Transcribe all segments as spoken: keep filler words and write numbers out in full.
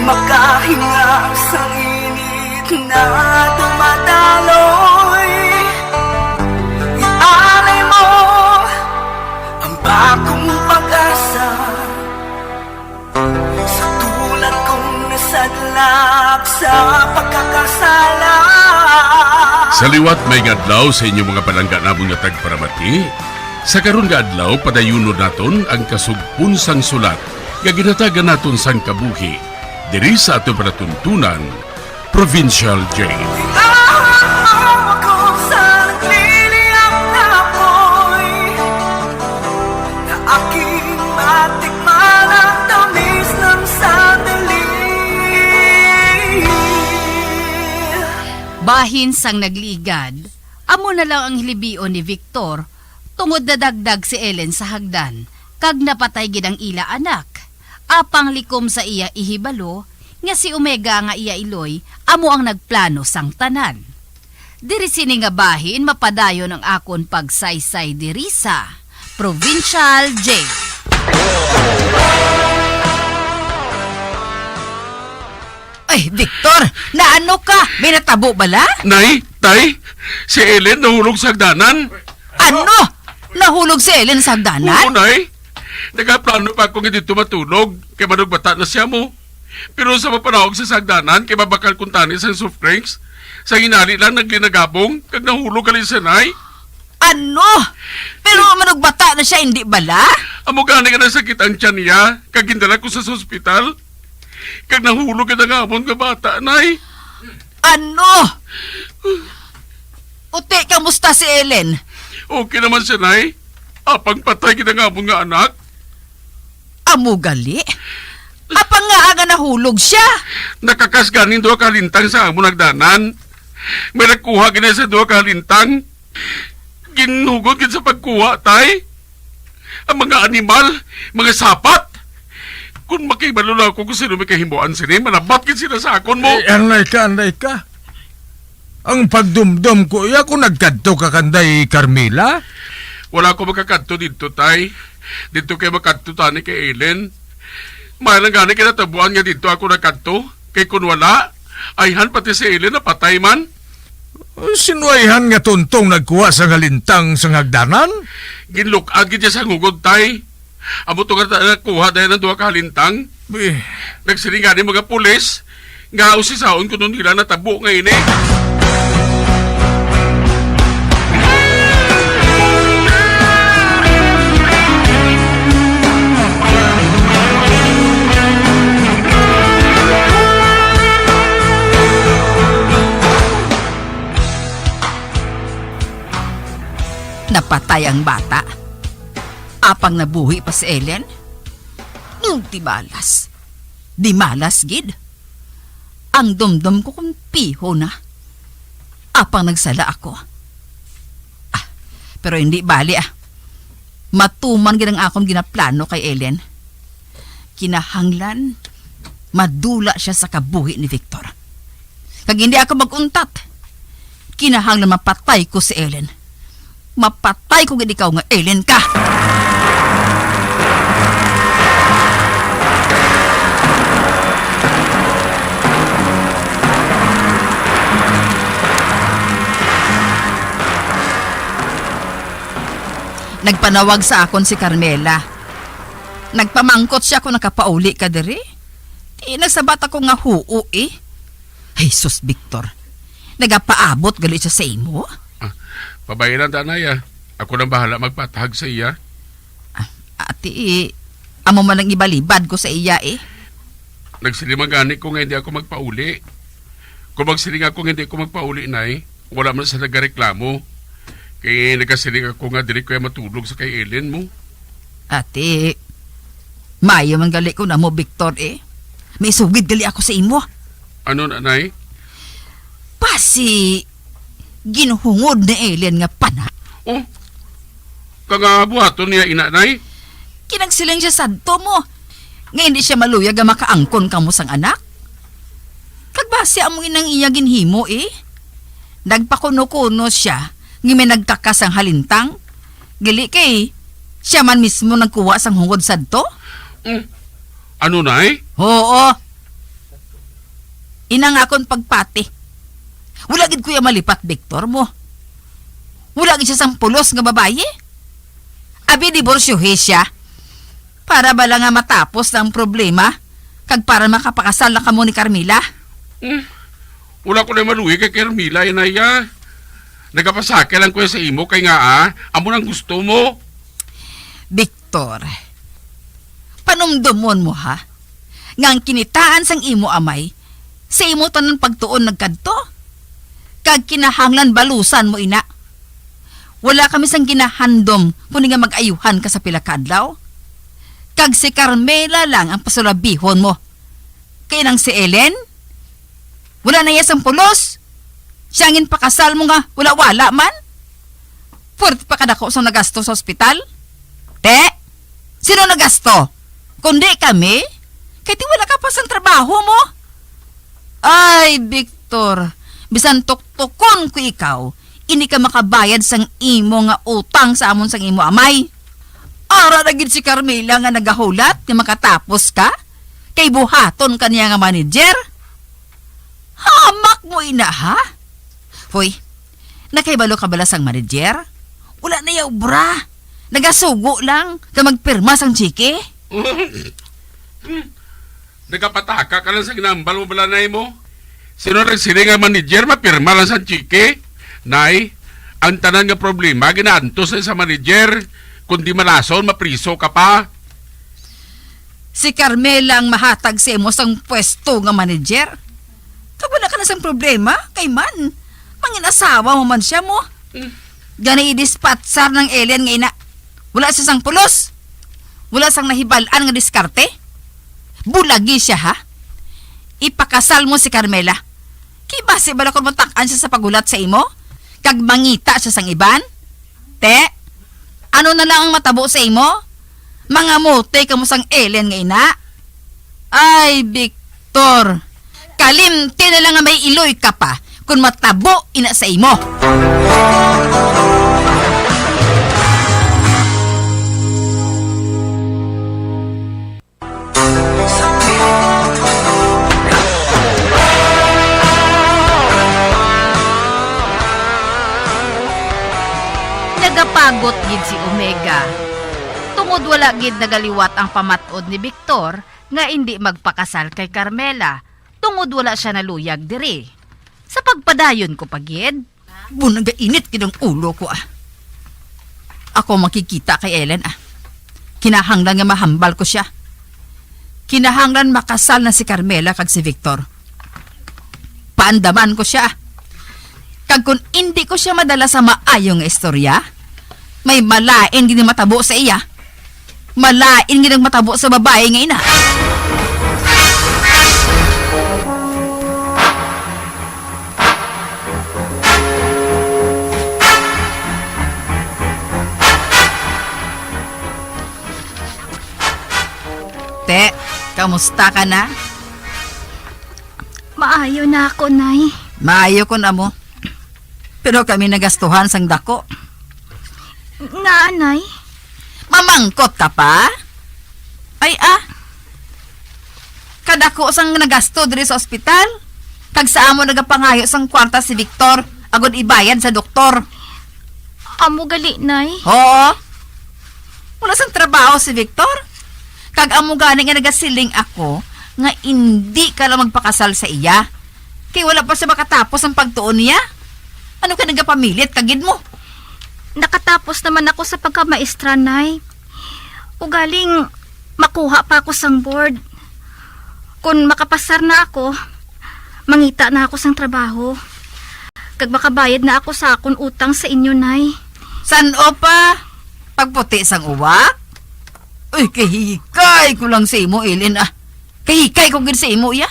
Makahinga sang init na dumadaloy. Ialay mo ang bagong pag-asa sa tulad kong nasadlak sa pagkakasala. Sa liwat, may adlaw sa inyo mga palangga namon nga tagparamati. Sa karon nga adlaw, padayunon naton ang kasugpon sang sulat nga ginhatagan naton sang kabuhi diri sa aton palatuntunan, Provincial J. Ako sa nagliliyab na apoy, na aking matikman ang tamis ng sandali. Bahin sang nagligad, amo na lang ang hilibion ni Victor, tungod nadagdag si Ellen sa hagdan, kag napatay gid ang ila anak. Apang likom sa iya ihibalo nga si Omega nga iya iloy amo ang nagplano sang tanan. Diri sini nga bahin mapadayon ang akon pagsaysay diri sa Provincial J. Ay, Victor, naano ka? May natabo bala? Nay, tay, si Ellen nahulog sa hagdanan. Ano? Nahulog si Ellen sa hagdanan? Oo, nay. Nagaplano pa ako nga dito matulog, kay manugbata na siya mo. Pero sa mapanawag sa sagdanan, kay mabakal kuntani sang soft drinks. Sa hinali lang naglinagabong, kag nahulog gali siya, nay. Ano? Pero manugbata na siya, hindi bala? Amo gani nga nasakit ang tiyan niya, kag gindala ko sa ospital. Kag nahulog gid ang amon nga bata, nay. Ano? Uti, kamusta si Ellen? Okay naman siya, nay. Apang patay gid ang amon nga anak. Amo gali? Apang ngaa nga nahulog siya? Nakakas ganing duha ka halintang sa amon hagdanan. May nagkuha gid sa duha ka halintang. Ginhugot gid sa pagkuha, tay. Ang mga animal, mga sapat. Kung makahibalo lang ako kung sino may kahimuan sini, manabat gid sila sa akon mo. Eh, anay ka, anay ka. Ang pagdumdom ko iya kung nagkadto ka kanday Carmela? Wala ko makakadto didto, tay. Didto kay makadto tani kay Ellen. May lang gani kinatabuan nga didto ako nagkadto. Kay kun wala, ayhan pati si Ellen napatay man. Sino ayhan nga tuntong nagkuha sang halintang sang hagdanan? Ginluk-an gid siya sa ngugod, tay. Amo to nga ta-, nakuha dayon ang duha ka halintang. Eh. Nagsiling gani mga pulis nga usisaon kuno nila natabo nga ini. Napatay ang bata. Apang nabuhi pa si Ellen? Mm, di malas. Di malas gid. Ang dumdom ko kung piho na. Apang nagsala ako. Ah, pero hindi bali, ah. Matuman gid ang akon ginaplano kay Ellen. Kinahanglan madula siya sa kabuhi ni Victor. Kag hindi ako mag-untat. Kinahanglan mapatay ko si Ellen. Mapatay ko gid ikaw nga Ellen ka! Nagpanawag sa akon si Carmela. Nagpamangkot siya kung nakapauli ka diri. Di nagsabat ako nga huo, eh. Ay, sus, Victor. Nagapaabot gali siya sa imo? Ah, pabayran ta, Nay, ah. Ako nang bahala magpatahag sa iya. Ah, ati, eh, amo man ang ibalibad ko sa iya, eh. Nagsiling man gani ko nga hindi ako magpauli. Kung magsiling ako nga hindi ako magpauli, Nay, wala man siya nagareklamo. Kay nagasiling ako nga dili ko iya matulog sa kay Ellen mo. Ati, maayo man gali ko namo, Victor, eh. May sugid gali ako sa imo. Ano na, Nay? Basi, ginhungod ni Ellen nga pana. Oh, kang buhaton niya ina, Nay? Kinagsiling siya sadto mo, nga hindi siya maluyag nga makaangkon kamo sang anak. Kag basi amo inang iya ginhimo, eh. Nagpakuno-kuno siya nga may nagkakas sang halintang. Gali kay siya man mismo nagkuha sang hungod sadto. Mm. Ano, Nay? Oo. Ina nga akon pagpati. Wala gid ko iya malipat, Victor, mo. Wala gid siya sang pulos nga babayi. Abi, diborsyohi siya. Para bala nga matapos na ang problema, kag para makapakasal na kamo ni Carmela. Hmm. Wala ko na maluwi kay Carmela, inaya. Nagapasakit lang ko sa imo kay nga, ah, amo nang gusto mo. Victor, panumdomon mo, ha, nga ang kinitaan sang imo amay sa imo tanan pagtuon nagkadto, kag kinahanglan balusan mo ina. Wala kami sang ginahandom kundi nga mag-ayuhan ka sa pila ka adlaw. Kag si Carmela lang ang pasulabihon mo. Kay nang si Ellen, wala na iya sang pulos. Siya ang ginpakasal mo nga wala-wala man. Puwerte pa kadako sang nagasto sa ospital. Te, sino nagasto? Kundi kami? Kay ti wala ka pa sang trabaho mo. Ay, Victor, bisan tuktukon ko ikaw, indi ka makabayad sang imo nga utang sa amon sang imo amay. Ara na gid si Carmela nga nagahulat nga makatapos ka, kay buhaton ka niya nga manager. Hamak mo ina, ha? Hoy, nakahibalo ka bala sang manager? Wala na iya obra. Nagasugo lang ka magpirma sang tseke. Nagapataka ka lang sa ginambal mo, balanay mo. Sino nagsiling nga manager mapirma lang sa tseke? Nay, ang tanan nga problema ginaantos na sa manager. Kung di malason, mapriso ka pa. Si Carmela ang mahatag sa imo sang pwesto nga manager. Kag wala ka na sang problema, kay man, mangin-asawa mo man siya mo. Mm. Gani i-dispatchar nang Ellen nga ina. Wala siya sang pulos. Wala sang nahibal-an nga diskarte. Bulagi siya, ha? Ipakasal mo si Carmela. Kay basi bala kon matak-an siya sa paghulat sa imo, kag mangita siya sang iban? Te, ano na lang ang matabo sa imo? Mangamuti kamo sang Ellen nga ina? Ay, Victor, kalimti na lang nga may iloy ka pa kon matabo ina sa imo. Nagapagot gid si Omega, tungod wala gid nagaliwat ang pamat-od ni Victor nga indi magpakasal kay Carmela, tungod wala sia naluyag diri. Sa pagpadayon ko pa gid. Bu, nagainit gid ang ulo ko, ah. Ako makikita kay Ellen, ah. Kinahanglan nga mahambal ko sia. Kinahanglan makasal na si Carmela kag si Victor. Paandaman ko sia. Kag kung indi ko sia madala sa maayo nga istorya, may malain gid matabo sa iya. Malain gid ang matabo sa babayi nga ina. Te, kamusta ka na? Maayo na ako, Nay. Maayo kon amo. Pero kami nagastuhan sang dako. Ngaa, Nay? Mamangkot ka pa? Ay, ah. Kadako sang nagasto diri sa ospital. Kag sa amo nagapangayo sang kwarta si Victor agod ibayad sa doktor. Amo gali, Nay? Oo. Wala sang trabaho si Victor. Kag amo gani nga nagasiling ako nga indi ka lang magpakasal sa iya. Kay wala pa siya makatapos ang pagtuon niya. Ano ka nagapamilit ka gid mo? Nakatapos naman ako sa pagkamaestra, Nay. Ugaling makuha pa ako sang board. Kon makapasar na ako, mangita na ako sang trabaho. Kag makabayad na ako sa akon utang sa inyo, Nay. San-o pa? Pagputi sang uwak? Uy, kahikay ko lang sa imo, Ellen, ah. Kahikay ko gid sa imo, iya.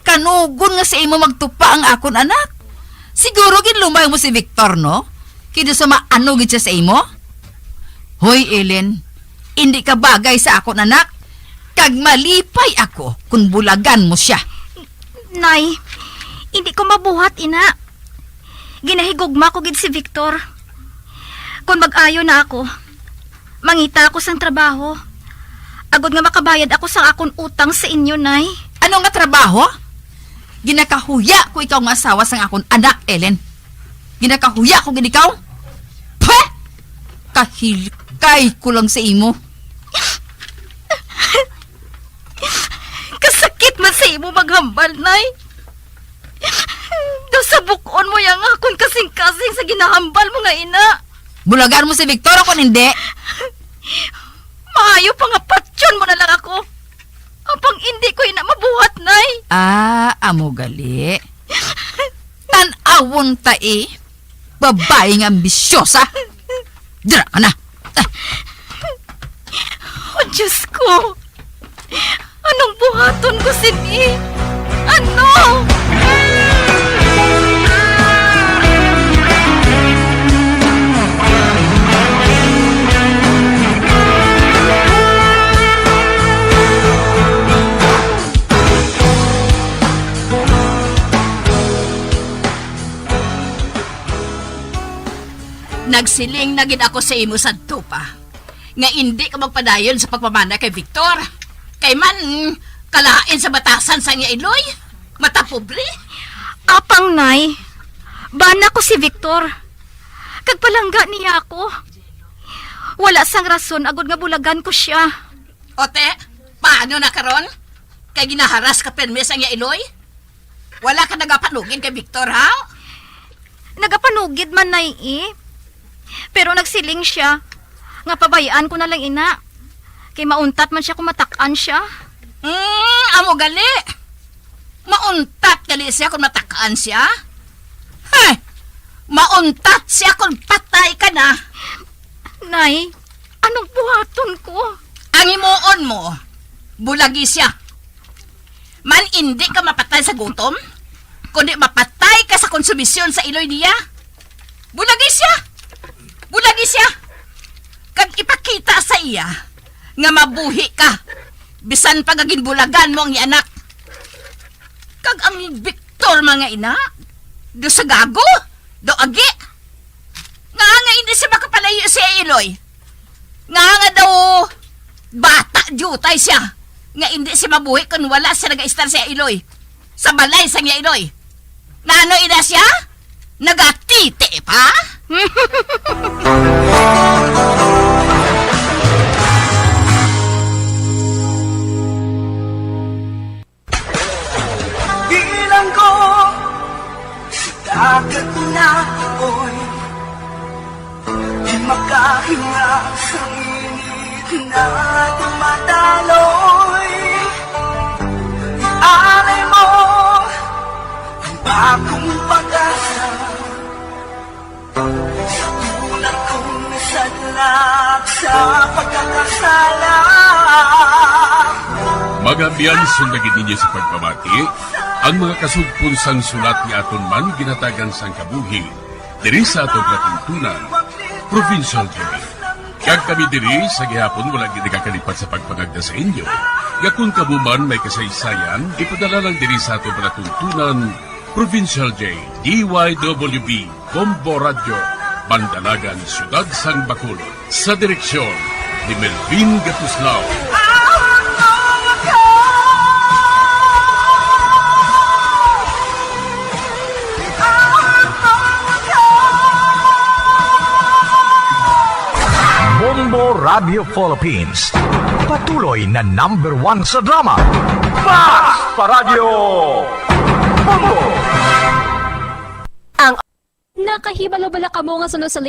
Kanugon nga sa imo magtupa ang akon anak. Siguro ginlumay mo si Victor, no? Kay daw sa maano gid siya sa imo. Hoy, Ellen, indi ka bagay sa akon anak. Kag malipay ako kung bulagan mo siya. Nay, hindi ko mabuhat, ina. Ginahigugma ko gid si Victor. Kon mag-ayo na ako, mangita ako sang trabaho, agod nga makabayad ako sang akon utang sa inyo, Nay. Ano nga trabaho? Ginakahuya ko ikaw nga asawa sang akon anak, Ellen. Ginakahuya ko gid ikaw. Pwe! Kahilkay ko lang sa imo. Kasakit man sa imo maghambal, Nay. Daw sabukon mo yang akon kasing-kasing sa ginahambal mo nga ina. Bulagan mo si Victor o kon hindi? Maayo pa nga patyon mo na lang ako. Apang hindi ko ina mabuhat, Nay. Ah, amo gali. Tan-awon ta, eh. Babayi nga ambisyosa. Dira ka na. Oh, Diyos ko! Anong buhaton ko sini? Ano? Nagsiling na gid ako sa imo sadto pa nga indi ka magpadayon sa pagpamana kay Victor. Kay man, kalain sa batasan sang iya iloy, mata pobre. Apang, Nay, bana ko si Victor, kag palangga niya ako. Wala sang rason agod nga bulagan ko sia. Ote, paano na karon? Kay ginaharas ka pirme sang iya iloy? Wala ka nagapanugid kay Victor, ha? Nagapanugid man, Nay, eh. Pero nagsiling sia nga pabay-an ko na lang ina. Kay mauntat man sia kung matak-an sia. Hmm, amo gali. Mauntat gali sia kung matak-an sia. He! Mauntat sia kung patay ka na. Nay, anong buhaton ko? Ang himuon mo, bulagi sia. Man indi ka mapatay sa gutom, kundi mapatay ka sa konsumisyon sa iloy niya. Bulagi sia! Bulagi sia! Kag ipakita sa iya nga mabuhi ka, bisan pa nga ginbulagan mo ang iya anak. Kag ang Victor, mga ina, do sa gago, do agi. Nga nga hindi siya makapalayo sa iya iloy. Nga nga daw bata diutay siya. Nga hindi siya mabuhi kung wala siya nag-istar sa iya iloy. Sa balay sa iya iloy. Nano ina siya? Nagatiti pa? Bilanggo sa dagat na, oy, di makahinga sa init na dumadaloy. Ialay mo ang bagong pag-asa. Sa una kong nasadlak sa pagkakasala. Mga abyan, sunda gid ninyo sa pagpamati ang mga kasugpon sang sulat nga aton man ginhatagan sang kabuhi diri sa aton palatuntunan, Provincial Journal. Kag kami diri sa gihapon wala gid nagakalipat sa pagpangagda sa inyo nga kon kamo man may kasaysayan, ipadala lang diri sa aton palatuntunan, Provincial J, D Y W B, Bombo Radyo, Bandalagan, Siyudad sang Bacolod. Sa direksyon ni Melvin Gatuslao. Bombo Radio Philippines. Patuloy na number one sa drama. Mas pa Radyo Bombo! Ang nakahibalo bala kamo nga sunod sa